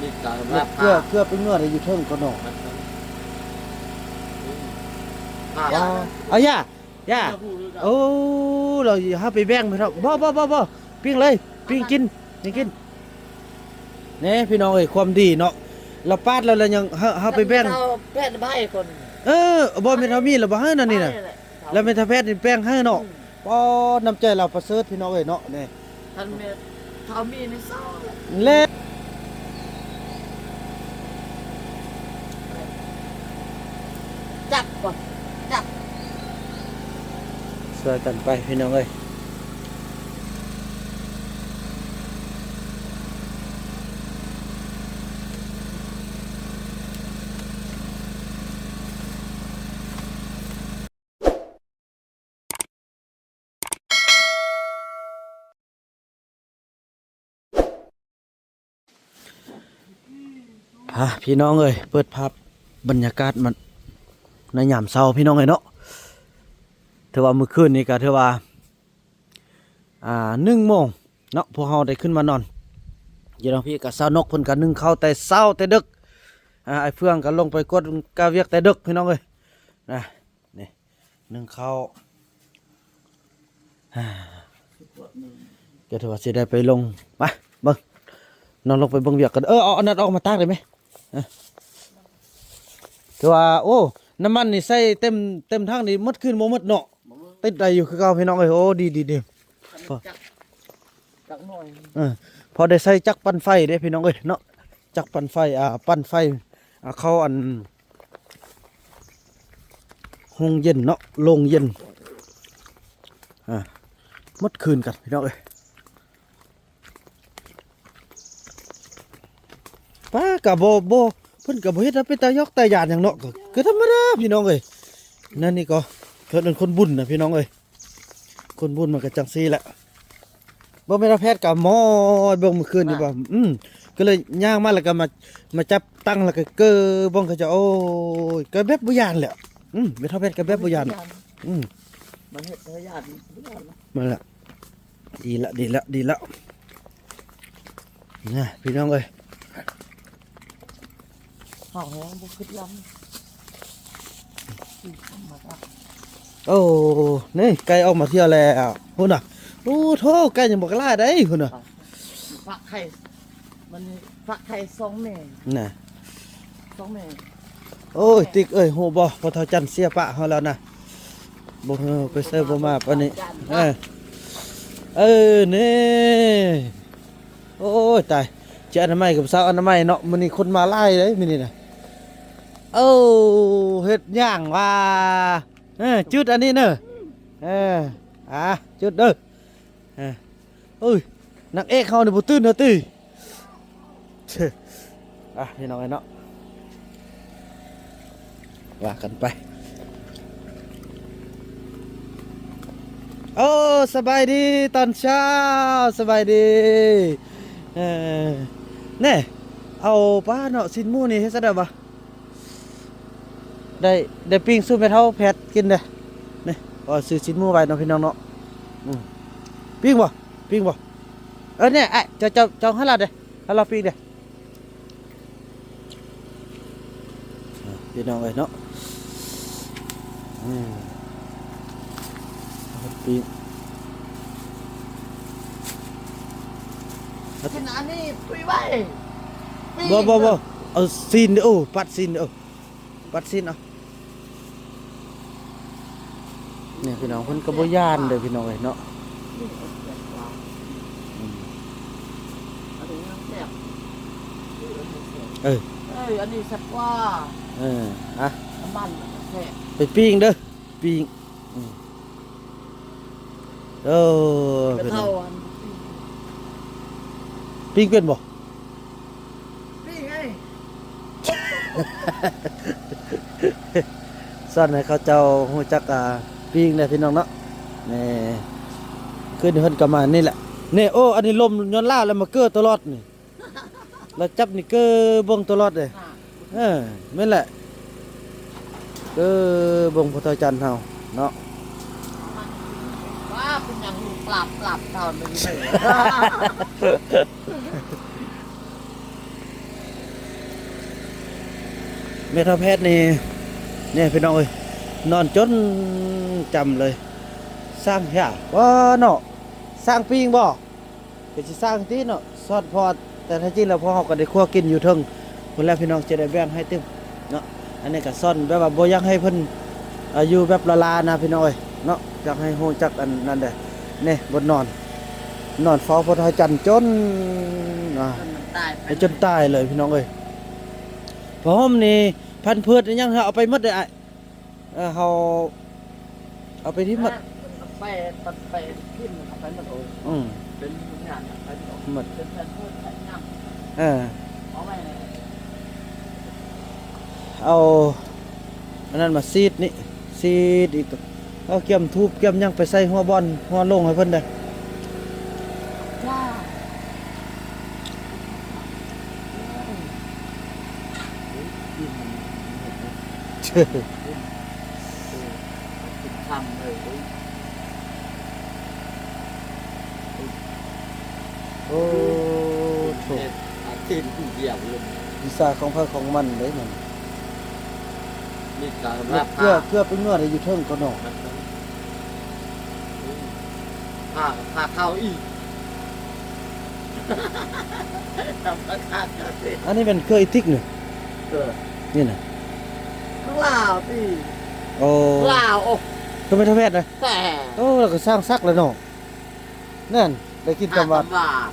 ນີ້ກະ ເກືອບ ເກືອບໄປເງືອດຢູ່ເທິງກ່ອນເນາະ. ອືມ ເອົາ ເອົາ ຢ່າ ຢ່າ ເຮົາຮູ້ຄືກັນ. ໂອ້ ລາວ ເຮົາໄປແບ່ງໄປເນາະ. ບໍ່ ບໍ່ ບໍ່ ບໍ່ ປີ້ງເລີຍ ປີ້ງກິນ ປີ້ງກິນ. ນີ້ພີ່ນ້ອງເອີຍ ຄວາມດີເນາະ ລາວປາດແລ້ວ ລາວຍັງ ເຮົາ ເຮົາໄປແບ່ງ ແຜ່ນໃຫ້ຄົນ. ເອີ ບໍ່ແມ່ນເຮົາມີແລ້ວບໍ່ໃຫ້ນັ້ນນີ້ນະ. ແລ້ວແມ່ນຖ້າແພດນີ້ແບ່ງໃຫ້ເນາະ. ອືມ ປ້າ ນ້ຳໃຈລາວປະເສີດພີ່ນ້ອງເອີຍເນາະ. ນີ້ ຄັນແມ່ນເຮົາມີໃນຊາວແລ້ວ ຈັບກ່ອນ ຈັບ ຊ່ວຍກັນໄປພີ່ນ້ອງເອີຍ. ພາພີ່ນ້ອງເອີຍ ເປີດພາບບັນຍາກາດມາໃນຍາມເຊົ້າພີ່ນ້ອງເອີຍເນາະ. ຖືວ່າມື້ຄືນນີ້ກະຖືວ່າ ອ່າ ໜຶ່ງໂມງເນາະ ພວກເຮົາໄດ້ຂຶ້ນມານອນຢູ່ທາງພີ້. ກະຊາວນົກເພິ່ນກະໜຶ້ງເຂົ້າແຕ່ເຊົ້າແຕ່ດຶກ. ອ່າ ອ້າຍເຟືອງກະລົງໄປກວດກາວຽກແຕ່ດຶກພີ່ນ້ອງເອີຍນະ. ນີ້ ໜຶ້ງເຂົ້າ ກະຖືວ່າຊິໄດ້ໄປລົງ ມາເບິ່ງ ນ້ອງລົງໄປເບິ່ງວຽກກັນ. ເອີ ເອົາອັນນັ້ນອອກມາຕາກໄດ້ໄໝ? ເອີ ຖືວ່າ ໂອ້ ນ້ຳມັນນີ້ໃສ່ເຕັມ ເຕັມຖັງນີ້ໝົດຄືນບໍ່ໝົດເນາະ. ຕິດໄດ້ຢູ່ຄືເກົ່າພີ່ນ້ອງເອີຍ. ໂອ້ ດີ ດີ ດີ. ຈັກໜ້ອຍ ເອີ ພໍໄດ້ໃຊ້ຈັກປັ່ນໄຟເດ້ພີ່ນ້ອງເອີຍເນາະ. ຈັກປັ່ນໄຟ ອ່າ ປັ່ນໄຟ ອ່າ ເຂົ້າອັນ ໂຮງເຢັນເນາະ ໂລງເຢັນ ອ່າ ໝົດຄືນກັນພີ່ນ້ອງເອີຍ. ປ້າ ກະບໍ່ ບໍ່ ເພິ່ນກະບໍ່ເຮັດໃຫ້ເປັນຕາຢອກຕາຢ້ານຫຍັງເນາະ ກະ ກະທຳມະດາພີ່ນ້ອງເອີຍ. ນັ້ນນີ້ກໍເພິ່ນເອີ້ນຄົນບຸນນະພີ່ນ້ອງເອີຍ. ຄົນບຸນມັນກະຈັ່ງຊີ້ແຫຼະ. ບໍ່ແມ່ນວ່າແພດກະມອດເບິ່ງມື້ຄືນນີ້ບໍ່. ອືມ ກະເລີຍຍ່າງມາແລ້ວກະມາ ມາຈັບຕັ້ງແລ້ວກະເກີເບິ່ງເຂົາເຈົ້າ. ໂອ້ຍ ກະແບບບໍ່ຢ້ານແຫຼະ. ອືມ ແມ່ເຖົ້າແພດກະແບບບໍ່ຢ້ານ. ອືມ ມັນເຮັດໃຫ້ຢ້ານ ມັນລະ ດີລະ ດີລະ ດີລະ ນະພີ່ນ້ອງເອີຍ. ເຮົາແຮງບໍ່ຄິດລຳ. ໂອ້ ນີ້ໄກ່ອອກມາທ່ຽວແລ້ວພຸ້ນນະ. ໂອ້ໂທ້ ໄກ່ຍັງບໍ່ກະຫຼາຍໃດພຸ້ນນະ. ຟັກໄຂ່ ມັນຟັກໄຂ່ສອງແມ່ນະ ສອງແມ່. ໂອ້ຍ ຕິກເອີຍ ຮູ້ບໍ່ ພໍ່ເຖົ້າຈັນເສຍປະເຮົາແລ້ວນະ. ບໍ່ ເອີ ໄປໃສບໍ່ມາປານນີ້. ເອີ ເອີ ນີ້ ໂອ້ຍ ຕາຍ ຊິອະນາໄມກະບໍ່ເຊົາອະນາໄມເນາະ. ມື້ນີ້ຄົນມາຫຼາຍເດ້ມື້ນີ້ນະ. ໂອ້ ເຮັດຫຍັງວະ? ເອີ ຈຸດອັນນີ້ເນີ. ເອີ ອ່າ ຈຸດເດີ. ເອີ ເອີຍ ນາງເອກເຮົານີ້ບໍ່ຕື່ນເນາະຕິ. ອ່ະ ພີ່ນ້ອງເອີຍເນາະ ວ່າກັນໄປ. ໂອ້ ສະບາຍດີຕອນເຊົ້າ ສະບາຍດີ. ເອີ ແນ່ ເອົາປາເນາະ ຊີ້ນໝູນີ້ເຮັດຈັ່ງໃດວະ? ໄດ້ ໄດ້ປີ້ງສູ່ແມ່ເຖົ້າແພດກິນເດ້. ນີ້ ກໍຊື້ຊີ້ນໝູໄວ້ເນາະພີ່ນ້ອງເນາະ. ອືມ ປີ້ງບໍ່? ປີ້ງບໍ່? ເອີ ແນ່ ອ້າຍ ເຈົ້າ ເຈົ້າ ເຈົ້າໃຫ້ລາວເດ້ ໃຫ້ລາວປີ້ງເດ້. ອ່າ ພີ່ນ້ອງເອີຍເນາະ ອືມ ປີ້ງ ກິນອັນນີ້ປຸ້ຍໄວ້. ປີ້ງ ບໍ່ ບໍ່ ບໍ່ ເອົາຊີ້ນເດີ. ໂອ້ ປັດຊີ້ນເດີ. ເອົາ ປັດຊີ້ນເອົາ. ນີ້ພີ່ນ້ອງ ເພິ່ນກໍບໍ່ຢ້ານເດີພີ່ນ້ອງເອີຍເນາະ. ອືມ ອັນນີ້ແຊບ ເອີ ເອີ ອັນນີ້ແຊບກວ່າ. ເອີ ອ່ະ ນ້ຳມັນແຊບ ໄປປີ້ງເດີ ປີ້ງ. ອືມ ໂອ້ ແມ່ເຖົ້າ ພີ່ນ້ອງ ອັນ ປີ້ງເປັນບໍ່? ປີ້ງໄງ ສອນໃຫ້ເຂົາເຈົ້າຮູ້ຈັກ ອ່າ ປີ້ງແດ່ພີ່ນ້ອງເນາະ. ນີ້ ຄືນນີ້ເພິ່ນກໍມານີ້ແຫຼະ. ນີ້ ໂອ້ ອັນນີ້ລົມຍ້ອນລາວແລ້ວມາເກີຕະຫຼອດນີ້. ລາວຈັບນີ້ເກີເບິ່ງຕະຫຼອດເດ້. ເອີ ແມ່ນແຫຼະ ເກີເບິ່ງພໍ່ເຖົ້າຈັນເຮົາເນາະ. ວ່າເປັນຫຍັງປາບໆ ເທົ່າໜຶ່ງເດ້. ເອີ ແມ່ເຖົ້າແພດນີ້ ນີ້ພີ່ນ້ອງເອີຍ ນອນຈົນຈຳເລີຍ. ສ້າງຫຍັງວະເນາະ? ສ້າງປີ້ງບໍ່? ກໍຊິສ້າງຕິເນາະ ສອນ ເພາະວ່າແຕ່ແທ້ຈິງແລ້ວ ພວກເຮົາກໍໄດ້ຄົວກິນຢູ່ເທິງພຸ້ນແຫຼະພີ່ນ້ອງ ຈະໄດ້ແບ່ງໃຫ້ຕື່ມເນາະ. ອັນນີ້ກໍສອນແບບວ່າບໍ່ຢາກໃຫ້ເພິ່ນ ອາ ຢູ່ແບບລາໆນະພີ່ນ້ອງເອີຍເນາະ ຢາກໃຫ້ຮູ້ຈັກອັນນັ້ນແດ່. ນີ້ ບົດນອນ ນອນເຝົ້າພໍ່ເຖົ້າຈັນຈົນ ອ່າ ຈົນມັນຕາຍໄປ ຈົນຕາຍເລີຍພີ່ນ້ອງເອີຍ. ຜ້າຫົ່ມນີ້ ພັນເພີດອີ່ຫຍັງ ເຮົາເອົາໄປໝົດເດ້ອ້າຍ. ເອີ ເຮົາເອົາໄປຖິ້ມໝົດ ເອົາໄປ ຕັດໄປຖິ້ມ ເອົາໄປໝົດ. ໂອ້ ອືມ ເປັນຫຍັງເອົາໄປໝົດ ເປັນແຜ່ນເພີດແຜ່ນຫຍັງ. ເອີ ເອົາໄວ້ ເອົາອັນນັ້ນມາສີດນີ້ ສີດອີກ ເອົາກຽມທູບກຽມຫຍັງໄປໃສ່ຫົວບ່ອນຫົວໂລງໃຫ້ເພິ່ນເດີ້. ຈ້າ ກິນ ກິນຄ່ຳເລີຍ. ໂອ້ ໂອ້ໂທ້ ເຮັດອາຊີບຜູ້ດຽວເລີຍ ວິຊາຂອງໃຜຂອງມັນເດ້ນັ້ນ. ມີການ ເກືອ ເກືອໄປນົວດໃຫ້ຢູ່ເທິງກ່ອນເນາະ. ພາ ພາເຂົ້າອີກ ທຳມະຊາດ. ອັນນີ້ແມ່ນເກືອອີຕິກນີ້ ເອີ ນີ້ນະ ລາວຕິ ໂອ້ ລາວ. ໂອ້ ຄືແມ່ນທາແພດນະ ແຕ່ ໂອ້ ລາວກໍສ້າງສັກແລ້ວເນາະ. ນັ້ນ ໄດ້ກິນຕຳຫວານ ຕຳຫວານ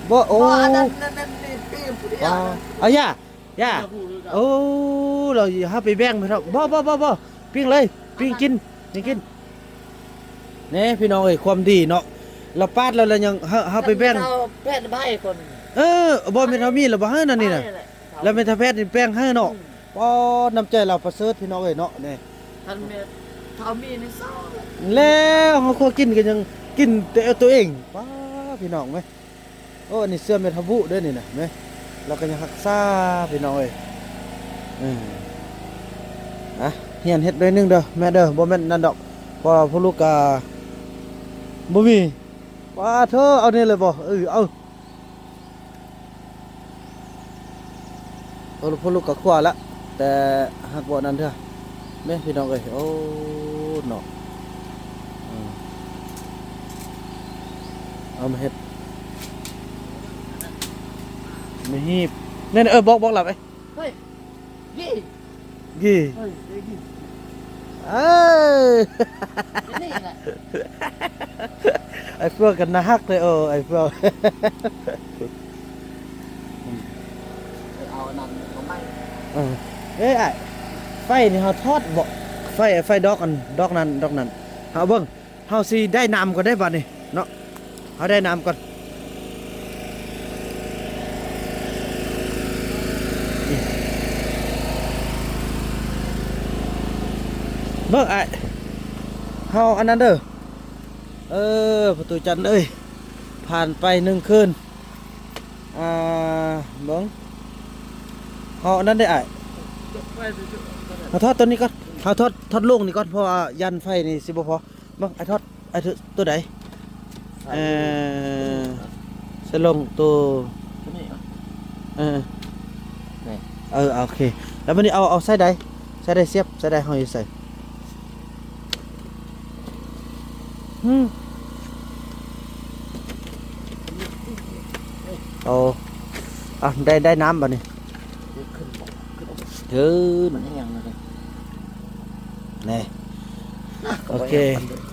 ບໍ່ ໂອ້ ອັນນັ້ນ ນັ້ນ ນັ້ນ ນີ້ປີ້ງຜູ້ດຽວ ອ່າ ນະ ເອົາຢ່າ ຢ່າ ໂອ້ ລາວເຮົາໄປແບ່ງໄປເຖາະ ບໍ່ ບໍ່ ບໍ່ ບໍ່ ປີ້ງເລີຍ ປີ້ງກິນ ປີ້ງກິນ. ແນ່ພີ່ນ້ອງເອີຍ ຄວາມດີເນາະ ລາວປາດແລ້ວ ລາວຍັງ ເຮົາ ເຮົາໄປແບ່ງ ແພດໃຫ້ຄົນ ເອີ ບໍ່ແມ່ນເຮົາມີ ລາວບໍ່ໃຫ້ນັ້ນນີ້ນະ ລາວແມ່ນທາແພດນີ້ແບ່ງໃຫ້ເນາະ. ອືມ ປ້າ ນ້ຳໃຈລາວປະເສີດພີ່ນ້ອງເອີຍເນາະ. ນີ້ ຄັນແມ່ນເຮົາມີໃນຊາວ ແລ້ວເຮົາຄົວກິນກໍຍັງກິນແຕ່ເອົາຕົວເອງ. ປ້າ ພີ່ນ້ອງເອີຍ ໂອ້ ອັນນີ້ເສື້ອແມ່ທະບຸເດີ້ນີ້ນະ ແມ່ ລາວກໍຍັງຮັກສາພີ່ນ້ອງເອີຍ. ເອີ ອ່ະ ຮຽນເຮັດໜ້ອຍໜຶ່ງເດີ້ແມ່ເດີ້ ບໍ່ແມ່ນນັ້ນດອກ ເພາະວ່າພວກລູກກໍບໍ່ມີ. ປ້າໂທ້ ເອົານີ້ເລີຍບໍ່? ເອີ ເອົາ ໂອ້ ພວກລູກກໍຄົວລະ ແຕ່ຫາກບໍ່ນັ້ນເທື່ອ ແມ່ພີ່ນ້ອງເອີຍ. ໂອ້ ເນາະ ເອີ ເອົາມາເຮັດ ມາຮີບ ແມ່ນ ເອີ ບອກ ບອກລາວໄປ ເຮີ້ຍ ກີ່ ກີ່ ເຮີ້ຍ ເອີ ນີ້ແຫຼະ ໄອ້ເຟືອກັນໜ້າຮັກເລີຍ. ໂອ້ ໄອ້ເຟືອ ເອົາອັນນັ້ນມາໃໝ່. ເອີ ເອີຍ ອ້າຍ ໄຟນີ້ເຮົາຖອດບໍ່? ໄຟ ໄຟດອກອັນ ດອກນັ້ນ ດອກນັ້ນ ເຮົາເບິ່ງ ເຮົາຊິໄດ້ນ້ຳກ່ອນເດ້ບາດນີ້ເນາະ ເຮົາໄດ້ນ້ຳກ່ອນ. ເບິ່ງອ້າຍ ເຮົາອັນນັ້ນເດີ້ ເອີ ປະຕູຈັນເອີຍ ຜ່ານໄປໜຶ່ງຄືນ ອ່າ ເບິ່ງ ເຮົາອັນນັ້ນເດ້ອ້າຍ ເຮົາຖອດຕົວນີ້ກ່ອນ ເຮົາຖອດ ຖອດໂລ່ງນີ້ກ່ອນ ເພາະວ່າຢ້ານໄຟນີ້ຊິບໍ່ພໍ. ເບິ່ງ ອ້າຍທອດ ອ້າຍ ຕົວໃດ? ເອີ ສາຍລົງໂຕ ຕົວນີ້ ເອີ ນີ້ ເອີ ໂອເຄ. ແລ້ວບັດນີ້ເອົາ ເອົາສາຍໃດ? ສາຍໃດສຽບ? ສາຍໃດເຮົາຢູ່ໃສ? ຫື ໂອ້ ອ່ະ ໄດ້ ໄດ້ນ້ຳບັດນີ້. ຂຶ້ນບໍ່? ຂຶ້ນບໍ່? ຂຶ້ນ ມັນແຮງເລີຍ ນີ້ ອ່ະ ໂອເຄ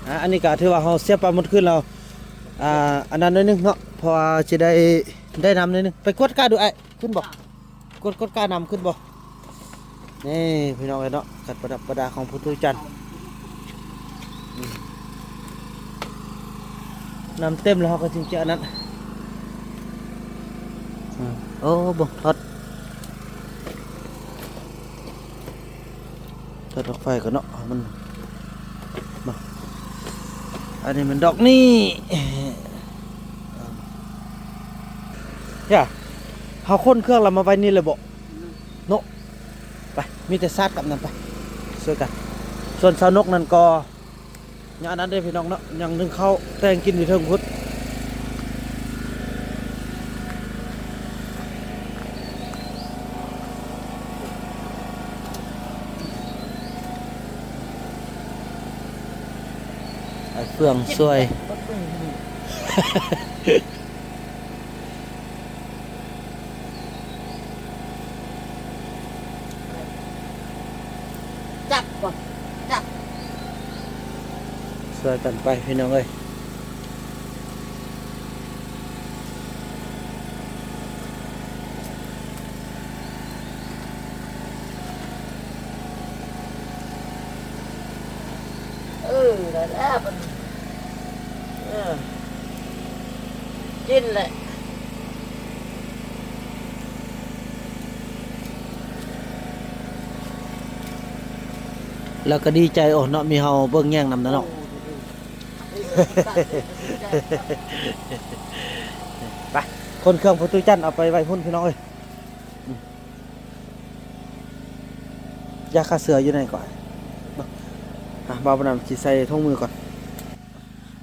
ອ່ະ ອັນນີ້ກໍຖືວ່າເຮົາສຽບປາໝົດຄືນແລ້ວ ອ່າ ອັນນັ້ນໜ້ອຍໜຶ່ງເນາະ ເພາະວ່າຊິໄດ້ ໄດ້ນ້ຳໜ້ອຍໜຶ່ງ. ໄປກວດກາດູອ້າຍ ຂຶ້ນບໍ່? ກວດ ກວດການ້ຳຂຶ້ນບໍ່? ນີ້ພີ່ນ້ອງເອີຍເນາະ ການປະດັບປະດາຂອງຜູ້ຕູ້ຈັນ ອືມ ນ້ຳເຕັມແລ້ວເຮົາກໍຈຶ່ງຈະອັນນັ້ນ ອືມ ໂອ້ ເບິ່ງ ຖອດ ຕັດດອກໄຟກ່ອນເນາະ ມັນ ມາ ອັນນີ້ມັນດອກນີ້ ຢ່າ ເຮົາຂົນເຄື່ອງລະມາໄວ້ນີ້ເລີຍບໍ ເນາະ ໄປ ມີແຕ່ສາດກັບນັ້ນ ໄປ ຊ່ວຍກັນ. ສ່ວນຊາວນົກນັ້ນກໍ ຍັງອັນນັ້ນເດ້ພີ່ນ້ອງເນາະ ຍັງໜຶ້ງເຂົ້າແຕ່ງກິນຢູ່ເທິງພຸ້ນ. ເຟື່ອງຊ່ວຍ ຈັບກ່ອນ ຈັບ ຊ່ວຍກັນໄປພີ່ນ້ອງເອີຍ. ເອີ ໄດ້ແລ້ວບັດນີ້ ເອີ ກິນແຫຼະ ແລ້ວກໍດີໃຈ ໂອ້ ເນາະ ມີເຮົາເບິ່ງແຍງນຳນະເນາະ. ໄປ ຂົນເຄື່ອງປະຕູຈັນເອົາໄປໄວ້ພຸ້ນພີ່ນ້ອງເອີຍ. ຢາຂ້າເສືອຢູ່ໃນກ່ອນເນາະ. ອ່ະ ບ່າວບຸນນຳຊິໃສ່ຖົງມືກ່ອນ.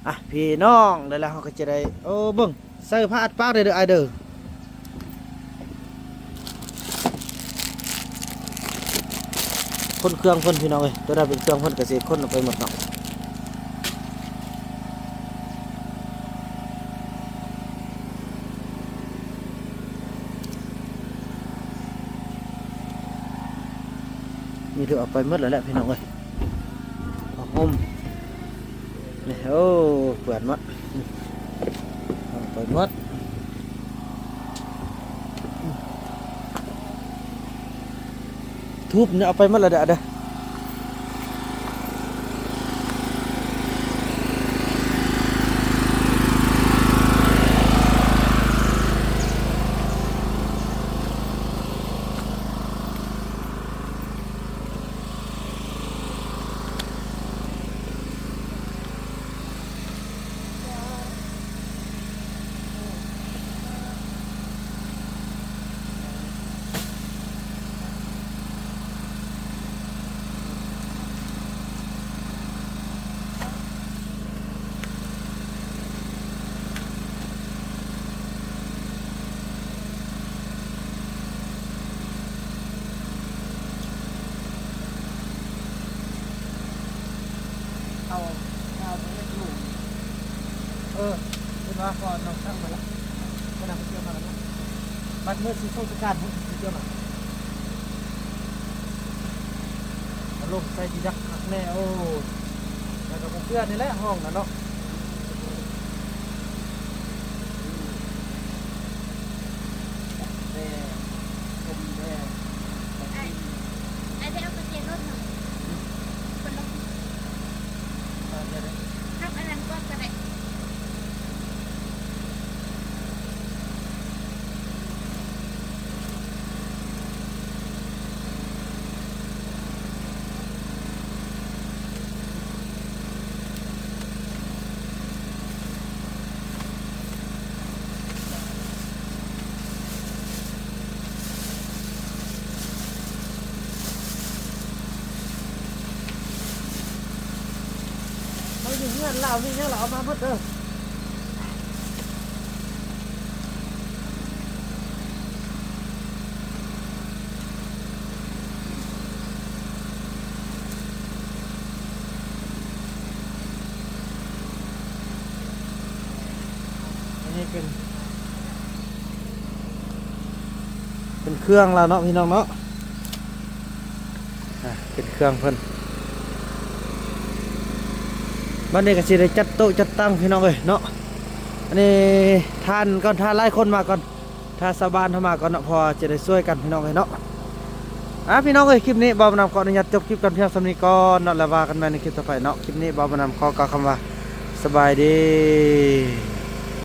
ອ່ະ ພີ່ນ້ອງ ໄດ້ແລ້ວ ເຮົາກໍຈະໄດ້ ໂອ້ ເບິ່ງ ໃສ່ຜ້າອັດປາກເດີອ້າຍເດີ. ຂົນເຄື່ອງເພິ່ນພີ່ນ້ອງເອີຍ ຕົວໃດເປັນເຄື່ອງເພິ່ນກໍຊິຂົນອອກໄປໝົດເນາະ. ນີ້ຖືເອົາໄປໝົດແລ້ວແຫຼະພີ່ນ້ອງເອີຍ. ຜ້າຫົ່ມນີ້ ໂອ້ ເປື້ອນໝົດ ເອົາໄປໝົດ. ທູບນີ້ເອົາໄປໝົດແລ້ວເດີ ເດີ. ເອົາ ເອົາໄປເຮັດຢູ່ ເອີ ເພິ່ນວ່າຂໍນ້ອງສັ່ງມາລະ ເພິ່ນເອົາໄປເກັບມາແລ້ວນະ ບັດມື້ຊິສົ່ງສະການພຸ້ນຊິເກັບມາ ອາລົມໃສ່ທີ່ດັກຄັກແນ່ ໂອ້ ແລ້ວກໍບໍ່ເຊື່ອນີ້ແຫຼະ ຫ້ອງນະເນາະ. ໄອ້ ໄອ້ໄດ້ເອົາກະເຈລົດເນາະ ເພິ່ນລົງ ຮັບອັນນັ້ນກ່ອນກໍໄດ້. ເຮົາຢູ່ເຮືອນລາວມີຫຍັງລະເອົາມາໝົດເດີ. ອັນນີ້ເປັນ ເປັນເຄື່ອງລາວເນາະ ພີ່ນ້ອງເນາະ. ອ່າ ເປັນເຄື່ອງເພິ່ນ ບັດນີ້ກໍຊິໄດ້ຈັດໂຕະຈັດຕັ່ງ ພີ່ນ້ອງເອີຍເນາະ. ອັນນີ້ທ່ານກ່ອນ ທ່ານຫຼາຍຄົນມາກ່ອນ ຖ້າຊາວບ້ານເຮົາມາກ່ອນເນາະ ເພາະວ່າຈະໄດ້ຊ່ວຍກັນ ພີ່ນ້ອງເອີຍເນາະ. ອ່າ ພີ່ນ້ອງເອີຍ ຄລິບນີ້ບ່າວບຸນນຳຂໍອະນຸຍາດຈົບຄລິບກັນພຽງສ່ຳນີ້ກ່ອນເນາະ ແລ້ວວ່າກັນໃໝ່ໃນຄລິບຕໍ່ໄປເນາະ. ຄລິບນີ້ບ່າວບຸນນຳຂໍກ່າວຄຳວ່າ ສະບາຍດີ.